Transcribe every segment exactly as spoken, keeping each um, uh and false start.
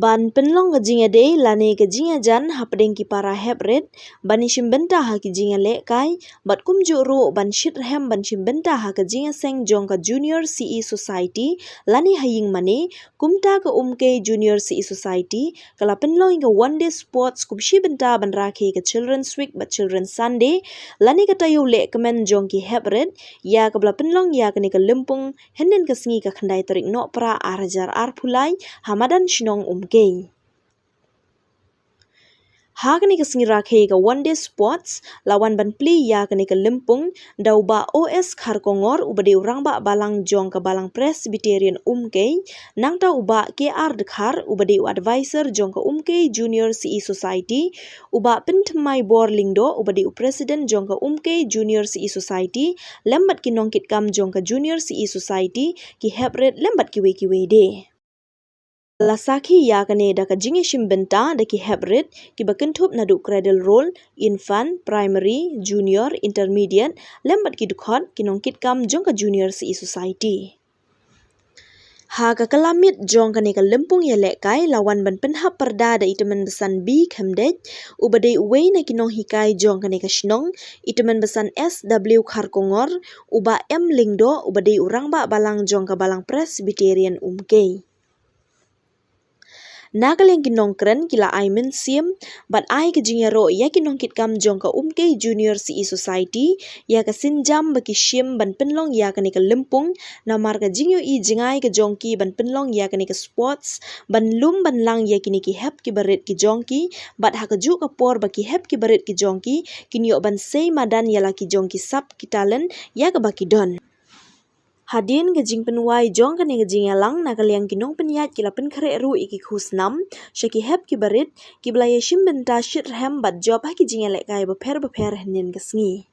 Ban pynlong ka jingïadei lane ka jingïajan hapdeng ki para hep rit, ban ïashim bynta ha ki jingïalehkai, bad kumjuh ruh ban shitrhem ban shim bynta ha ka jingïaseng jong ka Junior C E Society, lane ha ïing mane, kumta ka Umkei Junior C E Society, ka la pynlong ïa ka One Day Sports kum shi bynta ban rakhe ïa ka Children's Week bad Children's Sunday, lane ka taïew lehkmen jong ki hep rit, ïa kaba la pynlong ïa kane ka lympung, hynnin ka sngi ka khyndai tarik Nohprah ar hajar arphew lai, ha madan shnong Umkei. Ha kane ka sngi rakhe ka One Day Sports, la wan ban plie ïa kane ka lympung, da u Bah O S Kharkongor, uba dei u Rangbah Balang jong ka Balang Presbyterian Umkei, nangta u Bah K R Dkhar, uba dei u advisor jong ka Umkei Junior C E Society, u Bah Pynthymmai Bor Lyngdoh, uba dei u president jong ka Umkei Junior C E Society, lem bad ki nongkitkam jong ka Junior C E Society, ki hep rit lem bad kiwei kiwei de. La sakhi ïa kane da ka jingïashim bynta da ki hep rit, kiba kynthup naduh cradle roll, infant, primary, junior, intermediate, lem bad ki dkhot, ki nongkitkam jong ka Junior C E Society. Ha ka kylla miet jong kane ka lympung ïalehkai, la wan ban pynhap pyrda da i Tymmen Basan B Khymdeit, uba dei uwei na ki nonghikai jong kane ka shnong, i Tymmen Basan S W Kharkongor, u Bah M Lyngdoh, uba dei u Rangbah Balang jong ka Balang Presbyterian Umkei. Na ka liang ki nongkren ki la ai mynsiem bad ai ka jingïaroh ïa ki nongkitkam jong ka Umkei Junior C E Society, ïa ka sienjam ba ki shim ban pynlong ïa kane ka lympung, namar ka jingïohi jngai ka jong ki ban pynlong ïa kane ka sports, ban lum ban lang ïa kine ki hep kiba rit ki jong ki, bad ha kajuh ka por ba ki hep kiba rit ki jong ki, kin ïoh ban sei madan ïa la ki jong ki sap ki talent, ïa kaba ki don. Hadien ka jingpynwai jong kane ka jingïalang, na ka liang ki nongpynïaid ki la pynkhreh ruh ïa ki khusnam sha ki hep kiba rit, kiba la ïashim bynta shitrhem bad jop ha ki jingïalehkai bapher bapher hynnin ka sngi.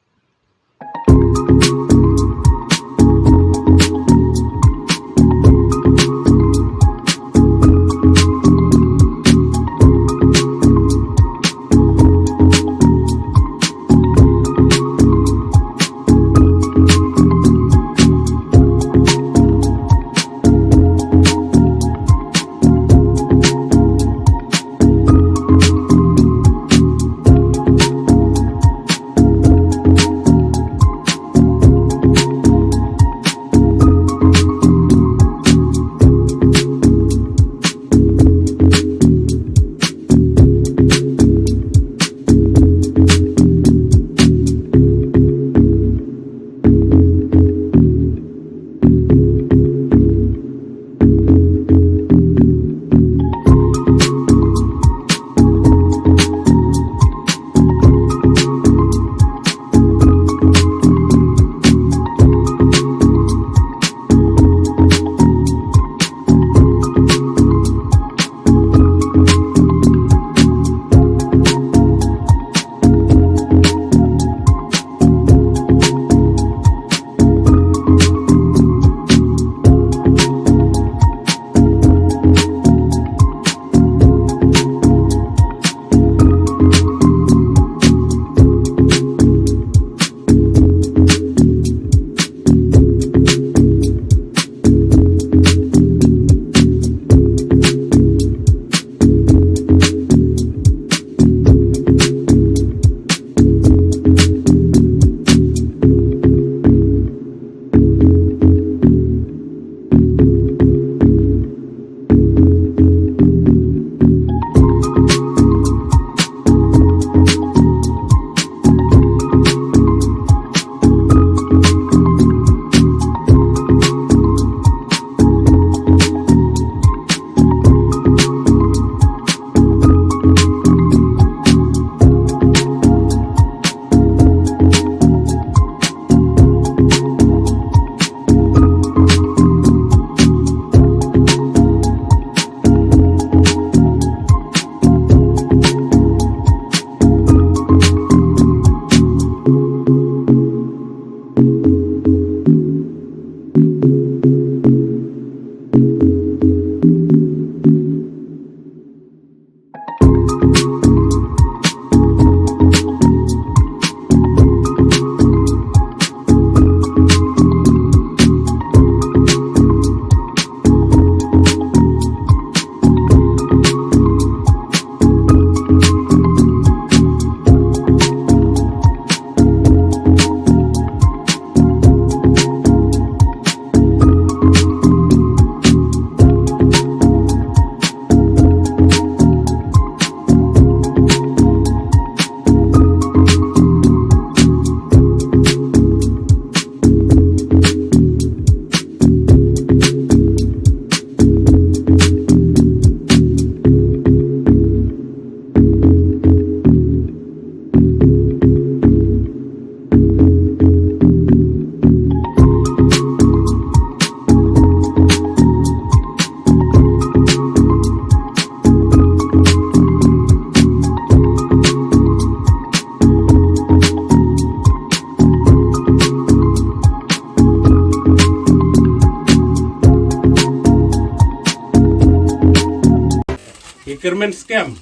Kyrmen skhem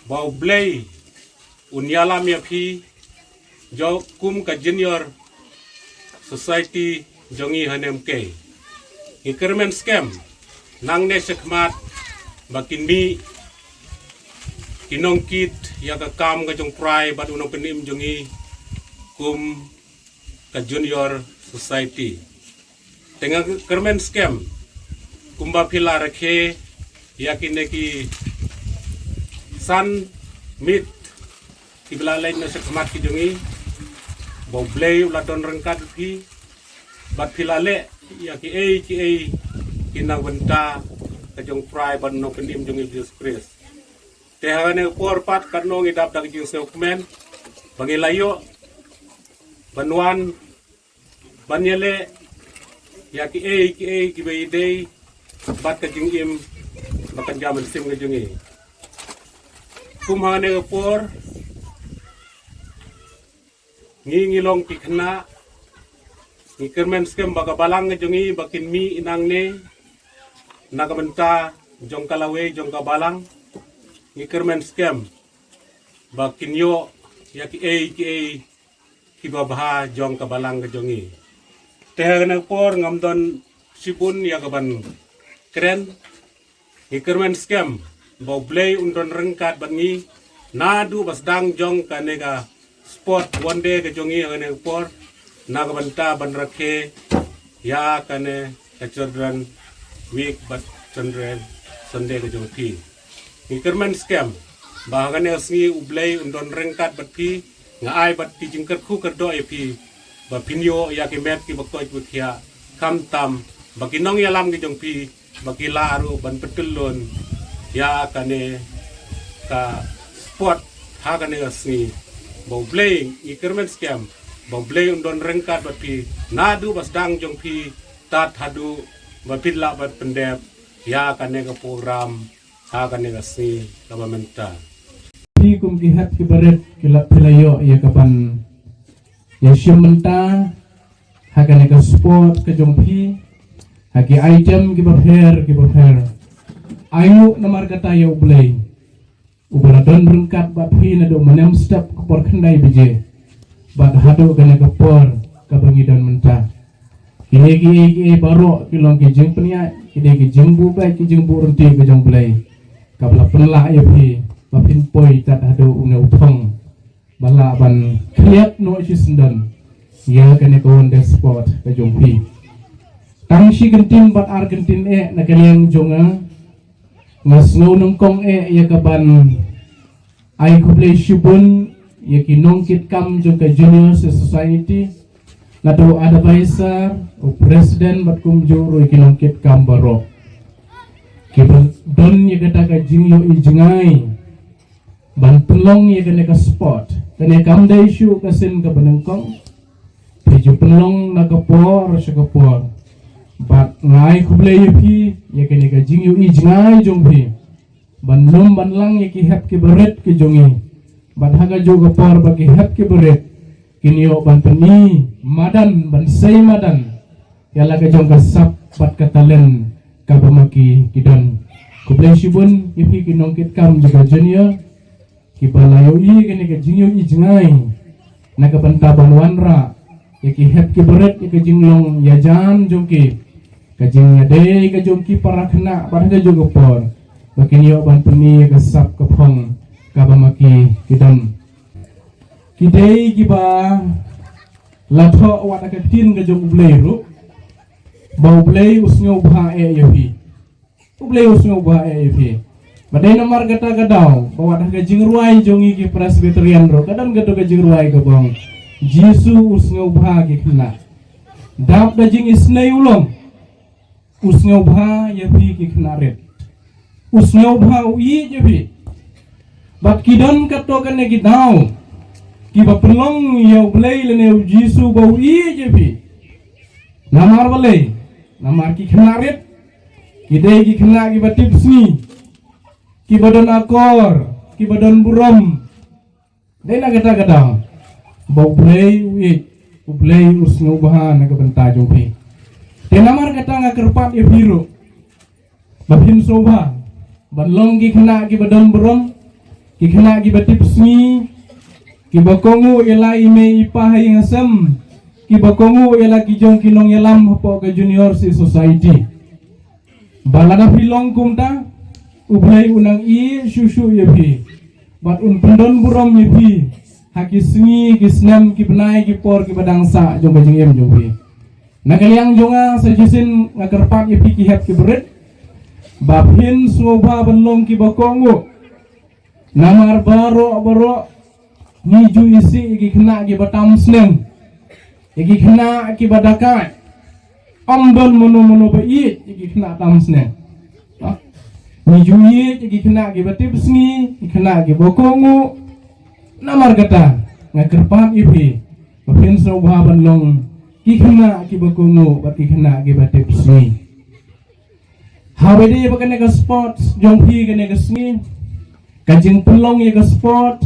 ba U Blei un ïalam ïa phi jong kum ka Junior Society jong ngi ha Nongkei. Ngi kyrmen skhem nangne shakhmat ba kin mih ki nongkit ïa ka kam ka jong U Trai bad U Nongpynim jong ngi kum ka Junior Society. Te nga kyrmen skhem kumba phi la rakhe ïa kine ki san miet kiba la leit na shakhmat ki jong ngi, ba U Blei u la don ryngkat phi bad phi la leh ïa kiei kiei ki na ka bynta ka jong U Trai bad U Nongpynim jong ngi Jisu Khrist. Te ha kane ka por pat katno ngi dap da ka jingsngewkmen ba ngi la ïoh ban wan ban ïaleh ïa kiei kiei kiba ïadei bad ka jingim bad ka jingim mynsiem ka jong ngi. Kum ha kane ka por ngi, ngi long ki khynnah, ngi kyrmen skhem ba ka balang ka jong ngi ba kin mih nangne na ka bynta jong ka lawei jong ka balang. Ngi kyrmen skhem ba kin ïoh ïa kiei kiei kiba bha jong ka balang ka jong ngi. Te ha kane ka por ngam don shibun ïa kaban kren. Ngi kyrmen skhem ba U Blei un don ryngkat bad ngi naduh ba sdang jong kane ka sport one day ka jong ngi ha kane ka por, na ka bynta ban rakhe ïa kane ka Children Week bad Children Sunday ka jong phi. Ngi kyrmen skhem ba ha kane ka sngi U Blei un don ryngkat bad phi. Nga ai bad ki jingkyrkhu kyrdoh ïa phi ba phin ïoh ïa ki met kiba koit ba khiah, khamtam ba ki nongïalam ki jong phi ba ki lah ruh ban pyntyllun ïa kane ka sport ha kane ka sngi. Ba U Blei, ngi kyrmen skhem ba U Blei un don ryngkat bad phi naduh ba sdang jong phi tad haduh ba phin lah ban pyndep ïa kane ka program ha kane ka sngi kaba mynta. Phi kum ki hep ki barit ki la, phi la ïoh ïa kaban ïa shim bynta ha kane ka sport ka jong phi ha ki item kiba pher kiba pher. Aïu namar kata ïa U Blei uba la don ryngkat bad phi naduh mynne step ka por khyndai baje bad haduh kane ka por kaba ngi don mynta. Kine kiei kiei baroh ki long ki jingpynïaid, kine ki jingbuh bad ki jingbuh ryntih ka jong U Blei kaba la pynlah ïa phi ba phin poi tad haduh une u thong ba lah ban khliat noh shisyndon ïa kane ka one day sport ka jong phi. Tang shi kyntien bad ar kyntien eh na ka liang jong nga, nga sngew nyngkong eh ïa kaban ai khublei shibun ïa ki nongkitkam jong ka Junior Society, naduh u advisor, u president bad kumjuh ruh ïa ki nongkitkam baroh kiba don ïa kata ka jingïohi jngai ban pynlong ïa kane ka sport. Kane kam dei shuh ka sien kaba nyngkong, phi ju pynlong na ka por sha ka por. Bad nga ai khublei ïa phi ïa kane ka jingïohi jngai jong phi ban lum ban lang ïa ki hep ki barit ki jong ngi. Bad ha kajuh ka por ba ki hep ki barit kin ïoh ban pyni madan, ban sei madan ïa la ka jong ka sap bad ka talent kaba ma ki ki don. Khublei shibun ïa phi ki nongkitkam jong ka Junior kiba la ïohi kane ka jingïohi jngai na ka bynta ban wanrah ïa ki hep ki barit ïa ka jinglong ïajan jong ki, ka jingïadei ka jong ki para khynnah bad ha kajuh ka por ba kin ïoh ban pyni ïa ka sap ka phong kaba ma ki ki don. Ki dei kiba la thoh wat ha ka ktien ka jong U Blei ruh ba U Blei u sngewbha eh ïa phi. U Blei u sngewbha eh ïa phi. Ba dei namar kata ka daw ba wat ha ka jingrwai jong ngi ki Presbyterian ruh ka don kato ka jingrwai kaba ong Jisu u sngewbha ki khynnah. Dap da jingisynei u long u sngewbha ïa phi ki khynnah rit. U sngewbha, u ïeit ïa phi. Bad ki don katto katne ki daw kiba pynlong ïa U Blei lane U Jisu ba u ïeit ïa phi. Namar balei? Namar ki khynnah rit ki dei ki khynnah kiba tipsngi, kiba don akor, kiba don burom. Dei na kata ka daw ba U Blei u ïeit, U Blei u sngewbha na ka bynta jong phi. Te namar kata nga kyrpad ïa phi ruh ba phin sngewbha Ban long ki khynnah kiba don burom, ki khynnah kiba tipsngi, kiba kohnguh ïa la i mei i pa ha ïing ha sem, kiba kohnguh ïa la ki jong ki nongïalam hapoh ka Junior Society. Ba lada phi long kumta, U Blei un nang ïeit shuh shuh ïa phi bad un pyndon burom ïa phi ha ki sngi, ki snem, ki bnai, ki por kiba dang sah jong ka jingim jong phi. Na ka liang jong nga sa shisien nga kyrpad ïa phi ki hep ki barit ba phin sngewbha ban long kiba kohnguh. Namar baroh baroh ngi ju isih ïa ki khynnah kiba tam sneng, ïa ki khynnah kiba dakaid. Ym don mano mano ba ïeit ïa ki khynnah tam sneng. Ha? Ngi ju ïeit ïa ki khynnah kiba tipsngi, ki khynnah kiba kohnguh. Namar kata nga kyrpad ïa phi ba phin sngewbha ban long ki khynnah kiba kohnguh bad ki khynnah kiba tipsngi. Haba ïadei bad kane ka sport jong phi kane ka sngi, ka jingpynlong ïa ka sport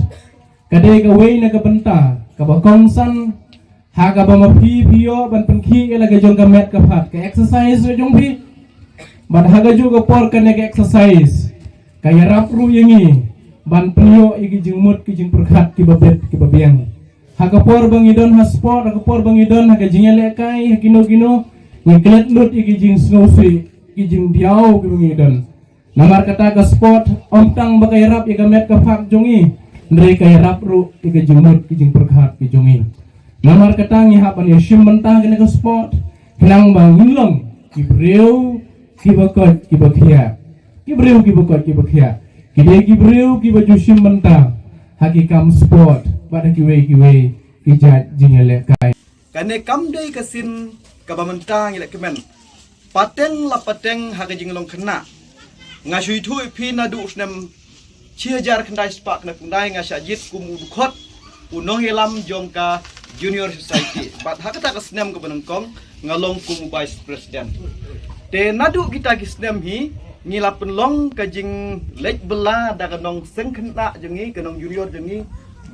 ka dei kawei na ka bynta kaba kongsan ha kaba ma phi phi ïoh ban pynkhih ïa la ka jong ka met ka phad, ka exercise ka jong phi. Bad ha kajuh ka por kane ka exercise ka ïarap ruh ïa ngi ban pynïoh ïa ki jingmut ki jingpyrkhat kiba bit kiba biang. Ha ka por ba ngi don ha sport, ha ka por ba ngi don ha ka jingïalehkai ha kino kino, ngi klet lut ïa ki jingsngewsih, ki jingdiaw kiba ngi don. Namar kata ka sport ym tang ba ka ïarap ïa ka met ka phad jong ngi, hynrei ka ïarap ruh ïa ka jingmut ki jingpyrkhat ki jong ngi. Namar kata ngi hap ban ïashim bynta kane ka sport khnang ba ngin long ki briew kiba koit kiba khiah. Ki briew kiba koit kiba khiah ki dei ki briew kiba ju shim bynta ha ki kam sport bad ha kiwei kiwei ki jait jingïalehkai. Kane kam dei ka sien kaba mynta ngi la kmen pateng la pateng ha ka jinglong khynnah. Nga shu ïathuh ïa phi naduh u snem shi hajar khyndai spah khyndai phew khyndai nga shah jied kum u dkhot, u nongïalam jong ka Junior Society. Bad ha kata ka snem kaba nyngkong nga long kum u vice president. Te naduh kita ki snem hi ngi la pynlong ka jingleit bylla da ka nongseng khynnah jong ngi, ka nong junior jong ngi,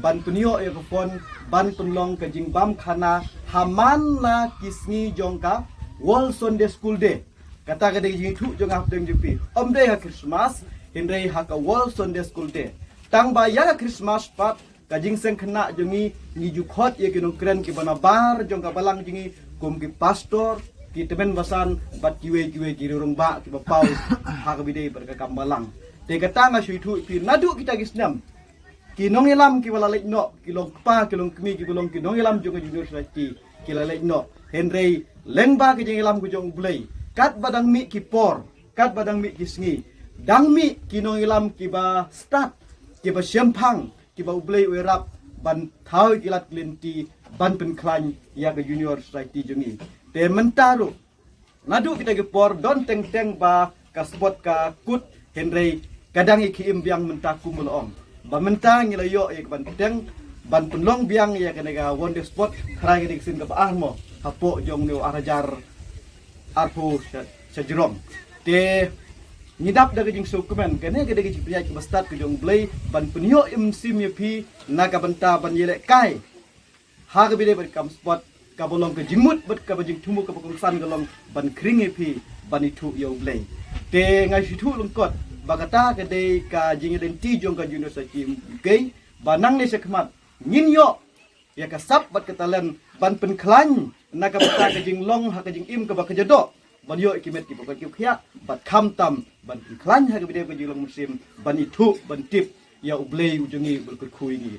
ban pynïoh ïa ka fund ban pynlong ka jingbam khana ha man la ki sngi jong ka World Sunday School Day. Kata ka dei ka jingïathuh jong nga hapdeng jong phi. Ym dei ha Christmas, hynrei ha ka World Sunday School Day. Tang ba ïa ka Christmas pat ka jingseng khynnah jong ngi ngi ju khot ïa ki nongkren kiba nabar jong ka balang jong ngi kum ki pastor, ki tymmen basan bad kiwei kiwei ki rangbah kiba paw ha kaba ïadei bad ka kam balang. Te kata nga shu ïathuh ïa phi naduh kita ki snem ki nongïalam kiba la leit noh, ki long kpa, ki long kmie, kiba long ki nongïalam jong ka Junior Society, ki la leit noh. Hynrei lyngba ka jingïalam ka jong U Blei, katba dang mih ki por, katba dang mih ki sngi, dang mih ki nongïalam kiba stad, kiba shemphang, kiba U Blei u ïarap ban thaw ïa ki lad ki lynti ban pynkhlaiñ ïa ka Junior Society jong ngi. Te mynta ruh naduh kita ki por don teng teng ba ka sport ka kut, hynrei ka dang ïa ki im biang mynta kum ba la ong. Ba mynta ngi la ïoh ïa ka ban teng ban pynlong biang ïa kane ka One Day Sport, hynrei ka dei ka sien kaba ar mo hapoh jong une u ar hajar arphew sha, sha jrong. Te ngi dap da ka jingsngewkmen kane ka dei ka jingpynïaid kaba stad ka jong U Blei ban pynïoh im shim ïa phi na ka bynta ban ïalehkai ha kaba ïadei bad kam sport, kaba long ka jingmut bad kaba jingthmu kaba kongsan ka long ban khring ïa phi ban ithuh ïa U Blei. Te nga shu ithuh lyngkot ba kata ka dei ka jingïaleit jong ka Junior Society U K, ba nangne shakhmat ngin ïoh ïa ka sap bad ka talent ban pynkhlaiñ na ka bynta ka jinglong ha ka jingim kaba kjat doh, ban ïoh ïa ki met kiba koit kiba khiah, bad khamtam ban pynkhlaiñ ha kaba ïadei ka jinglong mynsiem, ban ithuh ban tip ïa U Blei u jong ngi uba la kyrkhu ïa ngi.